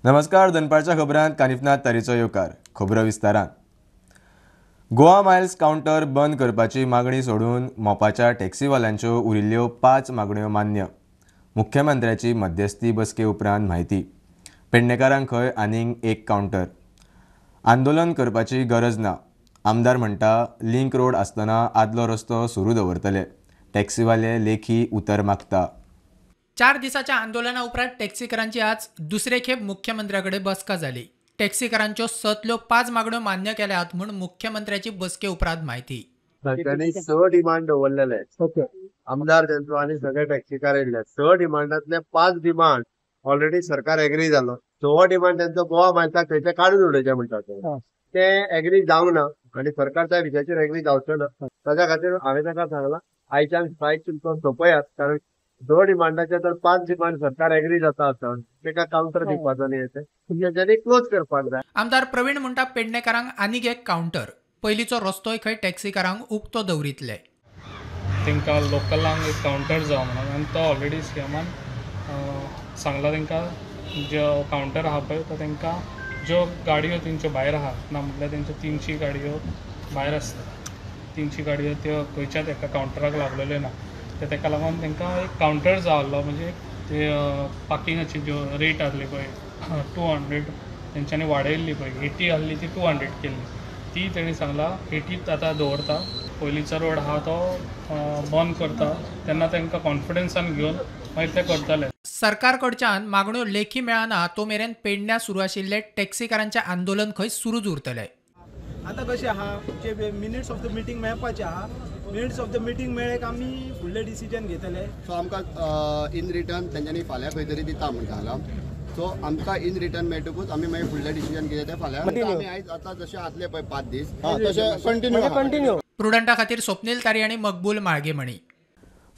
नमस्कार, दनपारच्या खबरांत कानिफनाथ तारीचो येवकार. खबरो विस्तारान. गोवा मायल्स कावंटर बंद करपाची मागणी सोडून मोपाच्या टॅक्सीवाल्यांच्यो उरिल्ल्यो 5 मागण्यो मान्य. मुख्यमंत्र्याची मध्यस्थी बसके उपरांत म्हायती. पेडणेकारांक खंय आनीक एक कावंटर. आंदोलन करपाची गरज ना. आमदार म्हणटा लिंक रोड आसतना आदलो रस्तो सुरू दवरतले. टॅक्सीवाले लेखी उतर मागता. 4 दिसाच्या आंदोलना उपरांत टॅक्सीकारांची आज दुसरे खेप मुख्यमंत्र्या कडेन बसका जाली. टॅक्सीकारांच्यो 7 5 मागण्यो मान्य केल्यात म्हूण मुख्यमंत्र्याची बसके उपरांत म्हायती. सगळ्यांनी 6 डिमांड दवरलेले. आमदार तेंचो आनी सगळे टॅक्सीकार येयल्ले. 6 डिमांडांतले 5 डिमांड ऑलरेडी सरकार एग्री जालो. 6 डिमांड तेंचो गोवा मायल्साक थंयचे काडून उडयचे म्हणटा ते एग्री जावंक ना आनी सरकार त्या विशयाचेर एग्री जावचो ना. ताच्या खातीर हांवें ताका सांगलां आयच्यान स्ट्रायक तुमचो सोंपयात, कारण 2 डिमांडाचे तर 5 डिमांड सरकार एग्री जाता आसा, ताका कावंटर दिवपाचो न्ही, तें क्लोज करपाक जाय. आमदार प्रवीण म्हणटा पेडणेकारांक आनीक एक कावंटर, पयलींचो रस्तोय खंय टॅक्सीकारांक उक्तो दवरितले. तांकां लोकलांक एक कावंटर जावं म्हणून आनी तो ऑलरेडी सीएमान सांगला तांकां जो कावंटर आहा पळय तो तांकां ज्यो गाडयो तेंच्यो भायर आहा ना म्हटल्यार तेंच्यो 300 गाडयो भायर आसता, 300 गाडयो त्यो खंयच्याच एका कावंटराक लागलेल्यो ना, ते ताका लागून तांकां एक कावंटर जाय आहलो. म्हणजे ते पार्किंगाची ज्यो रेट आहली पळय 200 तेंच्यांनी वाडयल्ली पळय, 80 आहली ती 200 केल्ली, ती तेणी सांगला 80 आतां दवरता. पयलींचो रोड आहा तो बंद करता तेन्ना तांकां कॉन्फिडन्सान घेवन मागीर ते करतले. सरकार कडच्यान मागण्यो लेखी मेळना तो मेरेन पेडण्या सुरू आशिल्ले टॅक्सीकारांचें आंदोलन खंय सुरूच उरतले. आतां कशें आहा, जे मिनिट्स ऑफ the meeting मेळपाचें आहा, मिनिट्स ऑफ the meeting मेळ्ळे काय आमी फुडलें डिसिजन घेतले. सो आमकां इन रिटर्न तेंच्यांनी फाल्यां खंय तरी दिता म्हणटा, सो आमकां इन रिटर्न मेळटकूच आमी मागीर फुडलें डिसिजन कितें तें फाल्यां. आमी आयज आतां जशें आसले पळय 5 दीस तशें कंटिन्यू. प्रुडंटा खातीर स्वप्नील तारी आनी मकबूल माळगेमणी.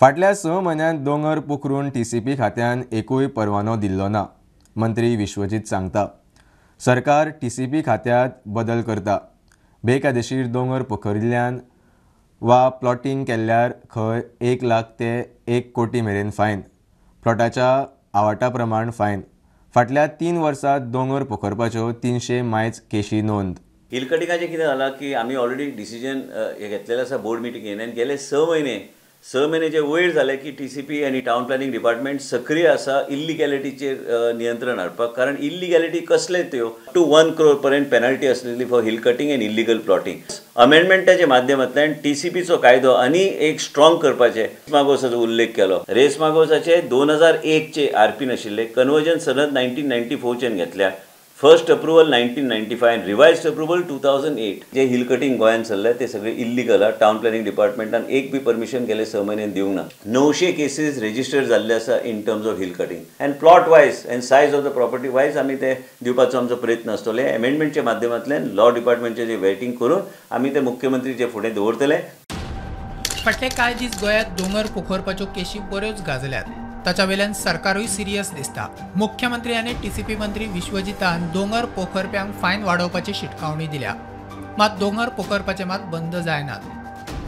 फाटल्या 6 म्हयन्यांत दोंगर पोखरून टीसीपी खात्यान एकूय परवानो दिल्लो ना, मंत्री विश्वजीत सांगता. सरकार टीसीपी खात्यांत बदल करता. बेकायदेशीर दोंगर पोखरिल्ल्यान वा प्लॉटींग केल्यार खंय 1 लाख ते 1 कोटी मेरेन फायन, प्लॉटाच्या आवाटा प्रमाण फायन. फाटल्या 3 वर्सांत दोंगर पोखरपाच्यो 300 मायज केशी नोंद. हिल कटिंगाचें कितें जालां की आमी ऑलरेडी डिसिजन घेतलेलें आसा बोर्ड मिटिंगेन आनी गेले 6 म्हयने 6 म्हयन्याचे वयर जाले की टी सी पी आनी टावन प्लॅनिंग डिपार्टमेंट सक्रीय आसा इल्लिगॅलिटीचेर नियंत्रण हाडपाक. कारण इल्लिगॅलिटी कसले त्यो टू 1 करोड पर्यंत पेनल्टी आसलेली for hill cutting and illegal plotting. अमेंडमेंटाच्या माध्यमांतल्यान टी सी पीचो कायदो आनी एक स्ट्रॉंग करपाचे मागोसाचो उल्लेख केलो. रेस मागोसाचे 2001 आर पी नाशिल्ले, कन्वर्जन सनद 1994 घेतल्या, फर्स्ट अप्रुवल 1995, रिवायज्ड अप्रुवल 2008. जे हिल कटिंग गोंयांत चल्ले ते सगळे इल्लिगल आहा. टावन प्लॅनिंग डिपार्टमेंटान एक बी परमिशन गेले 6 म्हयन्यान दिवंक ना. 900 केसीस रेजिस्टर जाल्ले आसा in terms of hill cutting and plot wise and size of the property wise आमी ते दिवपाचो आमचो प्रयत्न आसतलो. एमेंडमेंटच्या माध्यमांतल्यान लॉ डिपार्टमेंटचे जे वेटिंग करून आमी ते मुख्यमंत्रीचे फुडें दवरतले. फाटले कांय दीस गोंयांत दोंगर पोखरपाच्यो केशी बऱ्योच गाजल्यात. ताच्या वेल्यान सरकारूय सिरियस दिसता. मुख्यमंत्री आनी टीसीपी मंत्री विश्वजितान दोंगर पोखरप्यांक फायन वाडोवपाची शिटकावणी दिल्या, मात दोंगर पोखरपाचे मात बंद जायनात.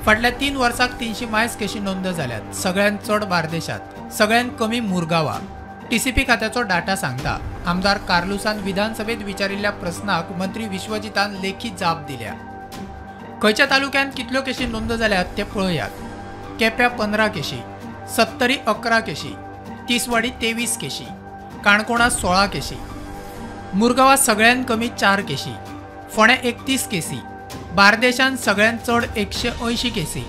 फाटल्या 3 वर्सांक 300 मायज केशी नोंद जाल्यात. सगळ्यांत चड बार्देशांत, सगळ्यांत कमी मुरगांवा. टीसीपी खात्याचो डाटा सांगता. आमदार कार्लुसान विधानसभेत विचारिल्ल्या प्रस्नाक मंत्री विश्वजितान लेखी जाप दिल्या. खंयच्या तालुक्यांत कितल्यो केशी नोंद जाल्यात ते पळयात. केप्यां 15 केशी, सत्तरी 11 केशी, तिसवाडी 23 केशी, काणकोणा 16 केशी, मुरगांवां सगळ्यांत कमी 4 केशी, फोंड्यां 31 केसी, बार्देशांत सगळ्यांत चड 180 केसी,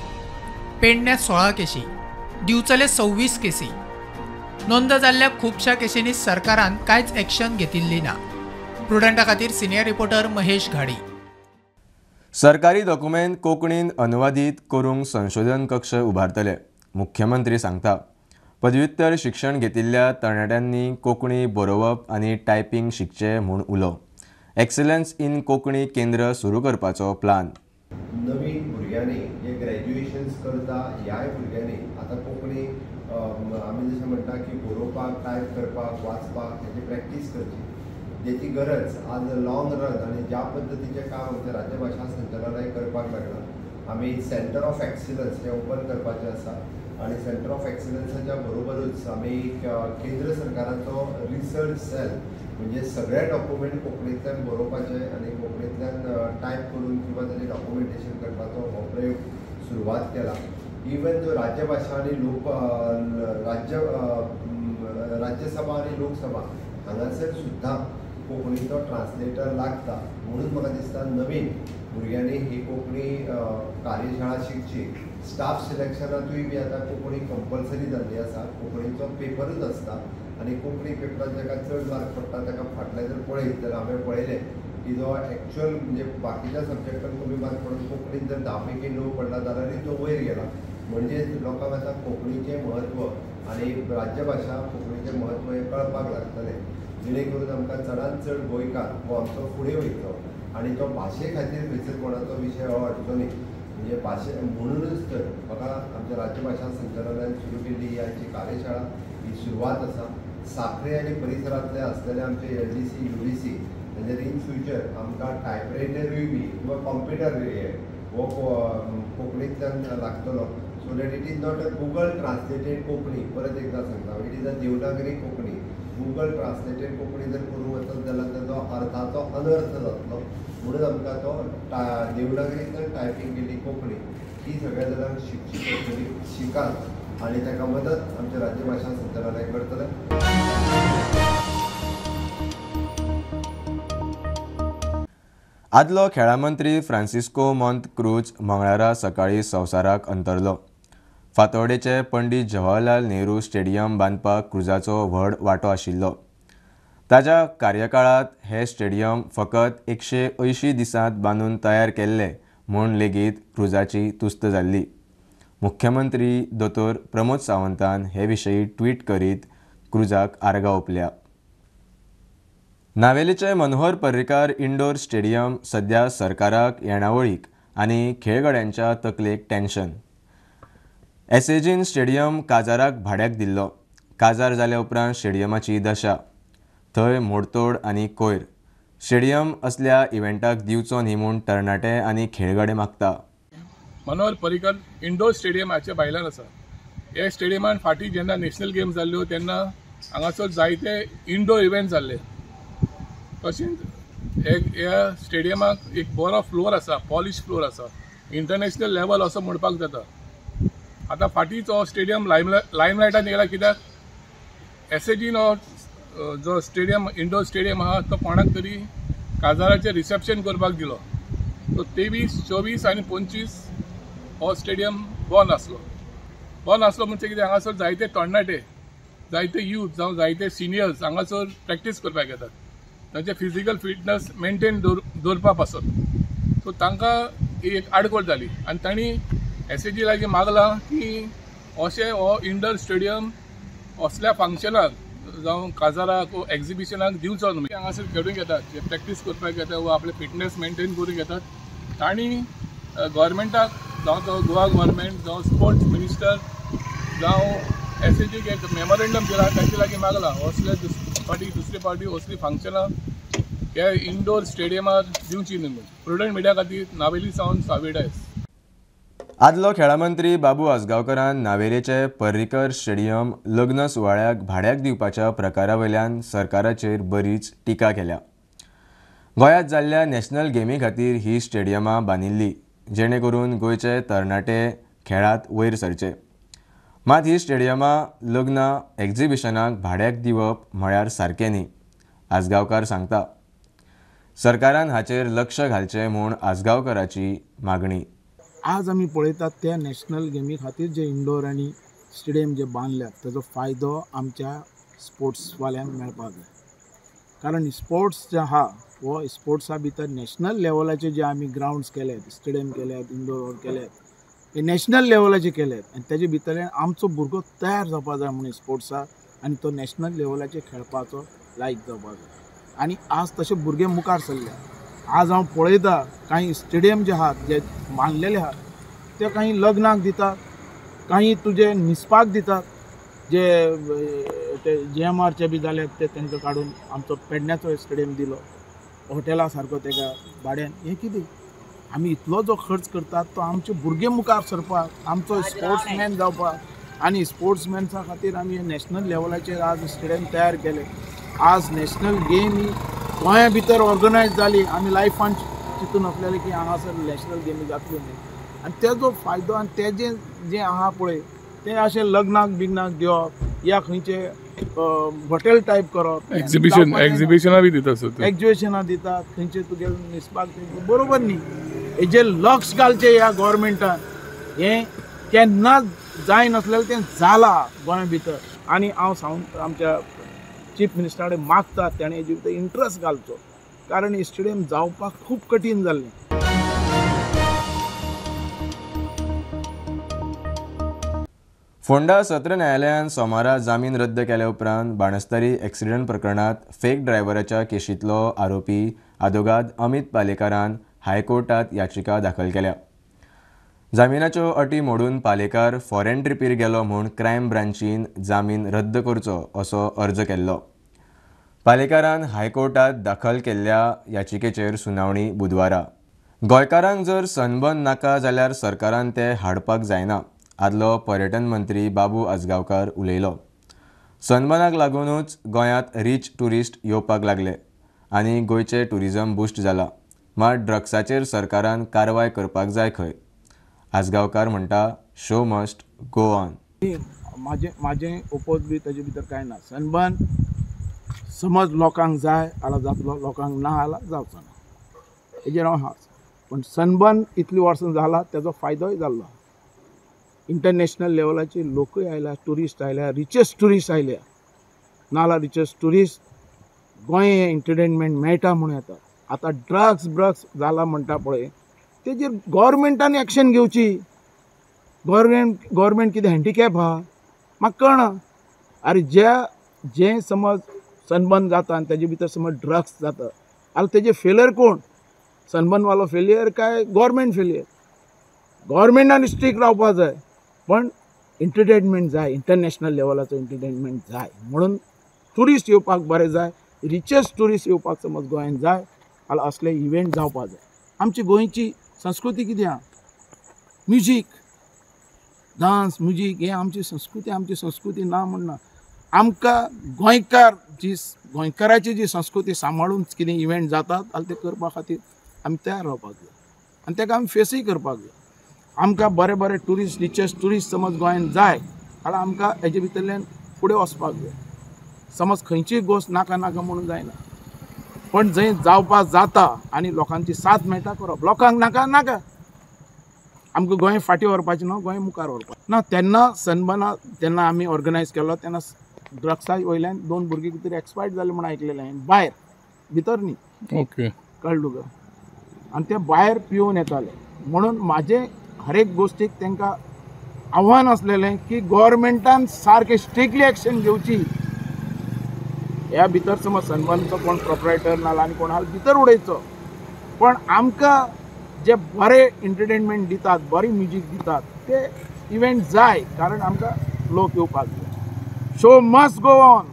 पेडण्यां 16 केशी, दिवचले 26 केसी. नोंद जाल्ल्या खुबश्या केशींनी सरकारान कांयच एक्शन घेतिल्ली ना. प्रुडंटा खातीर सिनियर रिपोर्टर महेश घाडी. सरकारी डॉक्युमेंट कोंकणीन अनुवादीत करूंक संशोधन कक्ष उबारतले, मुख्यमंत्री सांगता. पदव्युत्तर शिक्षण घेतिल्ल्या तरणाट्यांनी कोंकणी बरोवप आनी टायपींग शिकचें म्हूण उलो. एक्सलन्स इन कोंकणी केंद्र सुरू करपाचो प्लान. नवीन भुरग्यांनी जे ग्रॅज्युएशन्स करता ह्याय भुरग्यांनी आतां कोंकणी आमी जशें म्हणटा की बरोवपाक, टायप करपाक, वाचपाक हेची प्रॅक्टीस करची, जेची गरज आज लॉंग रन आनी ज्या पद्दतीचें काम आमचें राज्यभाशा संचालनालय करपाक लागलां. आमी सेंटर ऑफ एक्सिलन्स हें ओपन करपाचें आसा आनी सेंटर ऑफ एक्सिलन्साच्या बरोबरूच आमी केंद्र सरकाराचो रिसर्च सेल म्हणजे सगळे डॉक्युमेंट कोंकणींतल्यान बरोवपाचे आनी कोंकणींतल्यान टायप करून किंवा ताजें डॉक्युमेंटेशन करपाचो हो प्रयोग सुरवात केला. इवन जो राज्यभाशा आनी लोक राज्यसभा आनी लोकसभा हांगासर सुद्दां कोंकणीचो ट्रान्सलेटर लागता. म्हणून म्हाका दिसता नवीन भुरग्यांनी ही कोंकणी कार्यशाळा शिकची. स्टाफ सिलेक्शनांतूय बी आतां कोंकणी कंपल्सरी जाल्ली आसा. कोंकणीचो पेपरूच आसता आनी कोंकणी पेपरान जाका चड मार्क पडटा ताका फाटल्यान जर पळयत जाल्यार हांवें पळयलें की जो एक्चुअल म्हणजे बाकीच्या सब्जेक्टान कमी मार्क पडून कोंकणीन जर 10 पैकी 9 पडला जाल्यारूय तो वयर गेला. म्हणजेच लोकांक आतां कोंकणीचें म्हत्व आनी राज्यभाशा कोंकणीचें म्हत्व हें कळपाक लागतलें, जेणे करून आमकां चडांत चड गोंयकार हो आमचो फुडें वयतलो आनी तो भाशे खातीर खंयसर कोणाचो विशय हो हाडचो न्ही. म्हणजे भाशे म्हणूनच तर म्हाका आमच्या राज्यभाशा संचालनालयान सुरू केल्ली ही आमची कार्यशाळा ही सुरवात आसा. साखरे आनी परिसरांतले आसलेले आमचे LDC UDC म्हणजे इन फ्युचर आमकां टायपरायटरूय बी किंवा कॉम्प्युटरूय हो कोंकणींतल्यान लागतलो. So that it is not a Google translated Konkani. परत एकदां सांगता, it is a Devanagari Konkani. Google translated Konkani जर करूंक वचत जाल्यार ताजो अर्थाचो अनर्थ जातलो. म्हणून आमकां तो देवनागरींतल्यान टायपींग केल्ली कोंकणी ही सगळ्या जाणांक शिकची पडटली. शिकात आनी ताका मदत आमच्या राज्यभाशा संचालनालय करतलें. आदलो खेळा मंत्री फ्रांसिस्को मोंत क्रूज मंगळारा सकाळीं संवसाराक अंतरलो. फातोर्डेचे पंडीत जवाहरलाल नेहरू स्टेडियम बांदपाक क्रूजाचो व्हड वांटो आशिल्लो. ताज्या कार्यकाळांत हें स्टेडियम फकत 180 दिसांत बांदून तयार केल्लें म्हूण लेगीत क्रूजाची तुस्त जाल्ली. मुख्यमंत्री दोतोर प्रमोद सावंतान हे विशीं ट्वीट करीत क्रूजाक आर्गां ओंपल्या. नावेलीचें मनोहर पर्रीकार इंडोर स्टेडियम सद्या सरकाराक येणावळीक आनी खेळगड्यांच्या तकलेक टेन्शन. एसएजीन स्टेडियम काजाराक भाड्याक दिल्लो. काजार जाल्या उपरांत स्टेडियमाची दशा, थंय मोडतोड आनी कोयर. स्टेडियम असल्या इव्हेंटाक दिवचो न्ही म्हूण तरणाटे आनी खेळगडे मागता. मनोहर पर्रीकर इंडोर स्टेडियमाच्या भायल्यान आसा. ह्या स्टेडियमान फाटीं जेन्ना नॅशनल गेम्स जाल्ल्यो तेन्ना हांगासर जायते इंडोर इव्हेंट जाल्ले. तशेंच ह्या स्टेडियमाक एक बरो फ्लोर आसा, पॉलिश फ्लोर आसा, इंटरनॅशनल लेवल असो म्हणपाक जाता. आतां फाटींच हो स्टेडियम लायमलायटान येयला कित्याक एसएजीन हो जो स्टेडियम इंडोर स्टेडियम आहा तो कोणाक तरी काजाराचें रिसेप्शन करपाक दिलो. सो 23, 24 आनी 25 हो स्टेडियम बंद आसलो. बंद आसलो म्हणजे कितें, हांगासर जायते तरणाटे, जायते यूथ जावं जायते सिनियर्स हांगासर प्रॅक्टीस करपाक येतात तांचे फिजिकल फिटनस मेनटेन दवरपा पासत. सो तांकां एक आडखळ जाली आनी तांणी एसएजी लागीं मागलां की अशें हो इंडोर स्टेडियम असल्या फंक्शनाक जावं काजाराक वो एग्जिबिशनाक दिवचो न्हू. हांगासर खेळूंक येतात, जे प्रॅक्टीस करपाक येतात वो आपले फिटनस मेनटेन करूंक येतात तांणी गव्हर्मेंटाक जावं तो गोवा गव्हर्मेंट जावं स्पोर्ट्स मिनिस्टर जावं एसएजीक एक मेमोरेंडम दिलां, तांचे लागीं मागलां असले फावटी दुसरे फावटी असलीं फंक्शनां ह्या इंडोर स्टेडियमार दिवची न्हू. प्रुडंट मिडिया खातीर नावेली सावन सावी डायस. आदलो खेळा मंत्री बाबू आजगांवकरान नावेलेचे पर्रीकर स्टेडियम लग्न सुवाळ्याक भाड्याक दिवपाच्या प्रकारा वयल्यान सरकाराचेर बरीच टिका केल्या. गोंयांत जाल्ल्या नॅशनल गेमी खातीर ही स्टेडियमां बांदिल्ली, जेणे करून गोंयचे तरणाटे खेळांत वयर सरचे. मात ही स्टेडियमां लग्नां एग्जिबिशनाक भाड्याक दिवप म्हळ्यार सारकें न्ही, आजगांवकार सांगता. सरकारान हाचेर लक्ष घालचें म्हूण आजगांवकराची मागणी. आज आमी पळयतात त्या नॅशनल गेमी खातीर जे इंडोर आनी स्टेडियम जे बांदल्यात ताजो फायदो आमच्या स्पोर्ट्सवाल्यांक मेळपाक जाय. कारण स्पोर्ट्स जे आहा हो स्पोर्ट्सा भितर नॅशनल लेवलाचे जे आमी ग्रावंड्स केल्यात, स्टेडियम केल्यात, इंडोर हॉल केल्यात, हे नॅशनल लेवलाचे केल्यात आनी ताजे भितरल्यान आमचो भुरगो तयार जावपा जाय म्हणून स्पोर्ट्साक आनी तो नॅशनल लेवलाचेर खेळपाचो लायक जावपा जाय. आनी आज तशे भुरगे मुखार सरल्यात. आज हांव पळयता कांय स्टेडियम जे आहात जे बांदलेले आहात ते काही लग्नाक दितात, काही तुजे न्हिसपाक दितात, जे ते जीएमआरचे बी जाल्यात ते तांकां काडून आमचो पेडण्याचो स्टेडियम दिलो हॉटेला सारको तेका भाड्यान. हें कितें आमी इतलो जो खर्च करतात तो आमचे भुरगे मुखार सरपाक, आमचो स्पोर्ट्समॅन जावपाक आनी स्पोर्ट्समॅन्सा खातीर आमी नॅशनल लेवलाचेर आज स्टेडियम तयार केले. आज नॅशनल गेम ही गोंया भितर ऑर्गनायज जाली, आमी लायफान चिंतून आसलेले की हांगासर नॅशनल गेमी जातल्यो न्ही. आनी तेजो फायदो आनी तेजें जें आहा पळय तें अशें लग्नाक बिग्नाक दिवप या खंयचे हॉटेल टायप करप, एक्झिबिशनां बी दितात, एक्झिबिशनां दितात खंयचे तुगे न्हिसपाक बरोबर न्ही. हेजेर लक्ष घालचें ह्या गोवोरमेंटान, हें केन्नाच जायनासलेलें तें जालां गोंया भितर. आनी हांव सांग आमच्या चीफ मिनिस्टरा कडेन मागता तेणें हेजे भितर इंट्रस्ट घालचो, कारण स्टेडियम जावपाक खूब कठीण जाल्लें. फोंडा सत्र न्यायालयान सोमारा जामीन रद्द केल्या उपरांत बाणस्तारी एक्सिडंट प्रकरणांत फेक ड्रायव्हराच्या केशींतलो आरोपी आदोगाद अमित पालेकारान हायकोर्टात याचिका दाखल केल्या. जामिनाच्यो अटी मोडून पालेकार फॉरेन ट्रिपीर गेलो म्हूण क्रायम ब्रांचीन जामीन रद्द करचो असो अर्ज केल्लो. पालेकारान हायकोर्टात दाखल केल्ल्या याचिकेचेर सुनावणी बुधवारा. गोंयकारांक जर सनबर्न नाका जाल्यार सरकारान ते हाडपाक जायना, आदलो पर्यटन मंत्री बाबू आजगांवकार उलयलो. सनबर्नाक लागूनच गोंयांत रीच ट्युरिस्ट येवपाक लागले आनी गोंयचें ट्युरिजम बुस्ट जाला. मात ड्रग्साचेर सरकारान कारवाय करपाक जाय खंय. आजगांवकार म्हणटा, शो मस्ट गो ऑन. म्हाजें ओपोज बी ताजे भितर कांय ना. सनबर्न समज लोकांक जाय जाल्यार जातलो, लोकांक ना जाल्यार जावचो ना, हेजेर हांव आसा. पूण सनबर्न इतलीं वर्सां जाला तेजो फायदोय जाल्लो. इंटरनॅशनल लेवलाचे लोकूय आयल्या, ट्युरिस्ट आयल्या, रिचेस्ट ट्युरिस्ट आयल्या, नाजाल्यार रिचेस्ट ट्युरिस्ट गोंय हें एंटरटेनमेंट मेळटा म्हूण येता. आतां ड्रग्स ब्रग्स जाला म्हणटा पळय तेजेर गोवोरमेंटान एक्शन घेवची. गोवोरमेंट कितें हँडिकॅप आहा म्हाका कळना. आरे जे समज सनबर्न जाता आनी तेजे भितर समज ड्रग्स जाता जाल्यार तेजे फेलियर कोण? सनबर्नवालो फेलियर काय गोवोरमेंट फेलियर? गोवोरमेंटान स्ट्रीक रावपा जाय, पण एंटरटेनमेंट जाय, इंटरनॅशनल लेवलाचो एंटरटेनमेंट जाय म्हणून ट्युरिस्ट येवपाक बरें जाय, रिचेस्ट ट्युरिस्ट येवपाक समज गोंयांत जाय जाल्यार असले इव्हेंट जावपाक जाय. आमची गोंयची संस्कृती कितें आहा? म्युजीक, डांस, म्युजीक हें आमची संस्कृती. आमची संस्कृती ना म्हण ना, आमकां गोंयकार जी गोंयकाराची जी संस्कृती सांबाळून कितें इव्हेंट जातात जाल्यार ते करपा खातीर आमी तयार रावपाक जाय आनी ताका आमी फेसूय करपाक जाय. आमकां बरे बरे ट्युरिस्ट, रिचेस्ट ट्युरिस्ट समज गोंयांत जाय जाल्यार आमकां हेजे भितरल्यान फुडें वचपाक जाय. समज खंयचीय गोश्ट नाका नाका म्हणून जायना, पण जंय जावपाक जाता आनी लोकांची साथ मेळटा करप. लोकांक नाका नाका, आमकां गोंय फाटीं व्हरपाचें ना, गोंय मुखार व्हरपाचें ना. तेन्ना सनबर्ना जेन्ना आमी ऑर्गनायज केलो तेन्ना ड्रग्सा वयल्यान 2 भुरगीं कितें तरी एक्सपायर्ड जाले म्हूण आयकलेलें हांवें, भायर भितर न्ही. ओके, कळ्ळें तुका? आनी ते भायर पिवन येताले. म्हणून म्हाजें हर एक गोश्टीक तांकां आव्हान आसलेलें की गोवोरमेंटान सारकें स्ट्रिक्टली एक्शन घेवची. ह्या भितर समज सनबर्नचो कोण प्रोपरायटर ना आनी कोण आहा भितर उडयचो, पण आमकां जे बरे एंटरटेनमेंट दितात, बरी म्युजीक दितात ते इव्हेंट जाय, कारण आमकां लोक येवपाक जाय. Show must go on.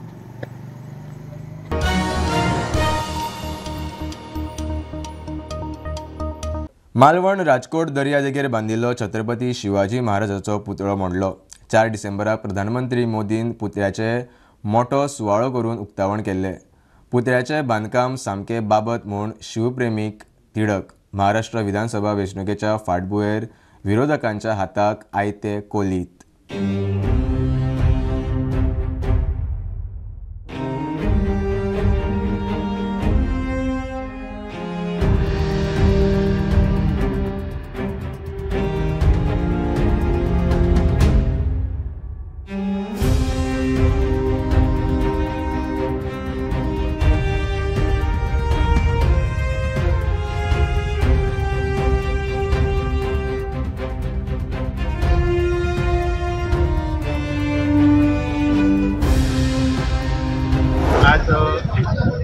Malvan Rajkot दर्यादेगेर बांदिल्लो छत्रपती शिवाजी महाराजाचो पुतळो मोडलो. 4 डिसेंबराक प्रधानमंत्री मोदीन पुतळ्याचे मोठो सुवाळो करून उक्तावण केल्लें. पुतळ्याचें बांदकाम सामकें बाबत म्हूण शिवप्रेमीक तिडक. महाराष्ट्र विधानसभा वेंचणुकेच्या फाटभुंयेर विरोधकांच्या हाताक आयते कोलीत.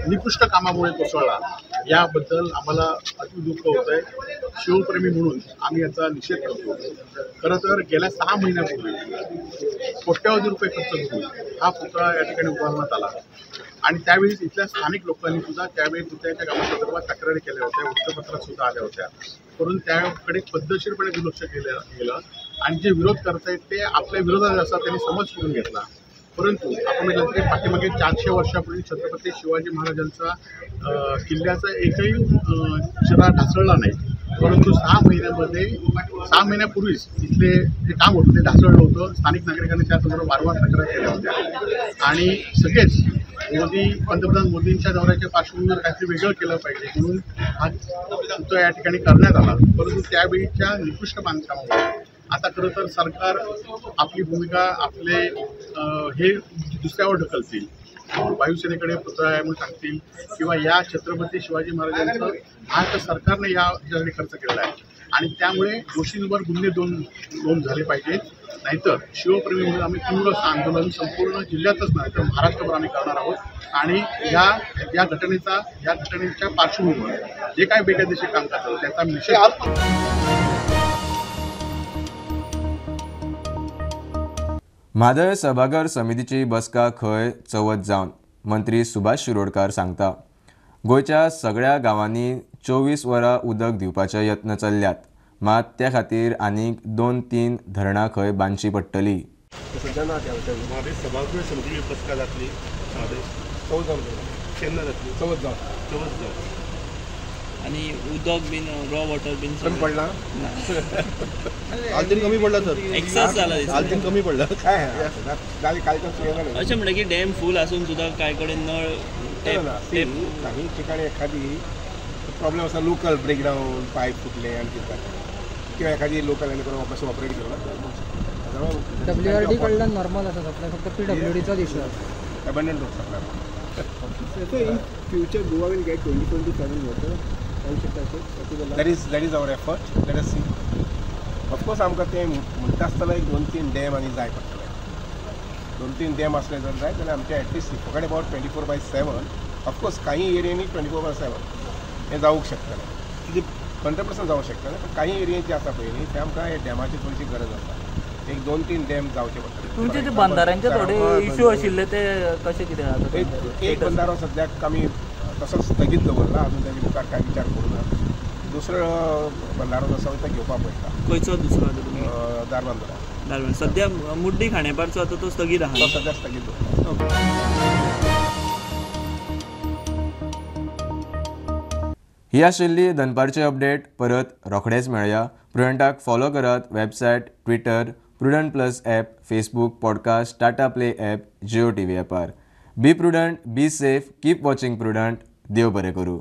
निकृष्ट कामामुळे कोसळला याबद्दल आम्हाला अति दुःख होत आहे. शिवप्रेमी म्हणून आम्ही याचा निषेध करतो. खरं तर गेल्या 6 महिन्यापूर्वी कोट्यावधी रुपये खर्च करून हा पुतळा या ठिकाणी उभारण्यात आला आणि त्यावेळी इथल्या स्थानिक लोकांनी सुद्धा त्यावेळी पुतळ्याच्या कामासंदर्भात तक्रारी केल्या होत्या, वृत्तपत्रात सुद्धा आल्या होत्या, परंतु त्याकडे पद्धतशीरपणे दुर्लक्ष केलं गेलं आणि जे विरोध करतायत ते आपल्या विरोधात असतात त्यांनी समज करून घेतला. परंतु आपण म्हटलं तरी पाठीमागे 400 वर्षापूर्वी छत्रपती शिवाजी महाराजांचा किल्ल्याचा एकही चिरा ढासळला नाही, परंतु 6 महिन्यापूर्वीच इथले जे काम होतं ते ढासळलं होतं। स्थानिक नागरिकांनी त्या संदर्भात वारंवार तक्रार केल्या होत्या आणि सगळेच पंतप्रधान मोदींच्या दौऱ्याच्या पार्श्वभूमीवर काहीतरी वेगळं केलं पाहिजे म्हणून हा पुतळा या ठिकाणी करण्यात आला, परंतु त्यावेळीच्या निकृष्ट बांधकामामुळे आता खरं तर सरकार आपली भूमिका आपले हे दुसऱ्यावर ढकलतील, वायुसेनेकडे पुतळा आहे म्हणून सांगतील किंवा या छत्रपती शिवाजी महाराजांचं महाराष्ट्र सरकारने या ठिकाणी खर्च केलेला आहे आणि त्यामुळे दोषींवर गुन्हे नोंद झाले पाहिजेत, नाहीतर शिवप्रेमी म्हणून आम्ही तीव्र असं आंदोलन संपूर्ण जिल्ह्यातच नाही तर महाराष्ट्रभर आम्ही करणार आहोत। आणि या घटनेच्या पार्श्वभूमीवर जे काही बेकायदेशीर कामकाज झालं त्याचा निषेध। म्हादय सभाघर समितीची बसका खंय चवथ जावन मंत्री सुभाष शिरोडकार सांगता गोंयच्या सगळ्या गांवांनी 24 वरां उदक दिवपाचे यत्न चल्ल्यात, मात त्या खातीर आनीक 2-3 धरणां खंय बांदची पडटली। म्हादय सभागृह समितीची बसका जातली केन्ना जातली? चवथ जावन आनी उदक बीन रॉ वॉटर बीन कमी पडला, आलतीन कमी पडला सर, एक्सेस जाला, आलतीन कमी पडला काय अशें म्हणटा की डॅम फूल आसून सुद्दां कांय कडेन नळ टॅप काही ठिकाणी एखादी प्रॉब्लेम आसा, लोकल ब्रेकडावन पायप फुटले आनी कितें जालें किंवा एखादी लोकल आनी करून कशें ऑपरेट केलं। डब्ल्यूआरडी कडल्यान नॉर्मल आसा सप्लाय, फक्त पीडब्ल्यूडीचोच इशू आसा। Abundant of supply. So in future Goa will get 24/7 water. That is our effort. Let us see. Of course आमकां तें म्हणटा आसतना एक 2-3 डॅम आनी जाय पडटले। 2-3 डॅम आसले जर जाय जाल्यार आमचें एटलिस्ट फकत अबावट 24/7। ऑफकोर्स काही एरियांनी 24/7 हें जावंक शकतलें, कितें 100% जावंक शकतलें, पण काही एरिया जे आसा पळय न्ही ते आमकां हे डॅमाची थोडीशी गरज आसा। एक 2-3 डॅम जावचे पडटले। तुमचे ते बंधाऱ्यांचे थोडे इश्यू आशिल्ले ते कशें कितें आतां? एक बंधारो सद्याक आमी तसोच स्थगीत दवरला, अजून तेजे मुखार कांय विचार करूं ना। दुसरो बंधारो जो आसा तो घेवपाक पडटा। खंयचो दुसरो आतां तुमी? दारबांदरा। दारबांदरा सद्या मुड्डी खांडेपारचो आतां तो स्थगीत आहा, तो सद्या स्थगीत दवरला। ही आशिल्ली दनपारची अपडेट। परत रोखडेच मेळया। प्रुडंटाक फॉलो करात website, Twitter, Prudent plus app, Facebook, podcast, Tata Play app, Jio TV ॲपार। Be prudent, be safe, keep watching Prudent. देव बरें करूं।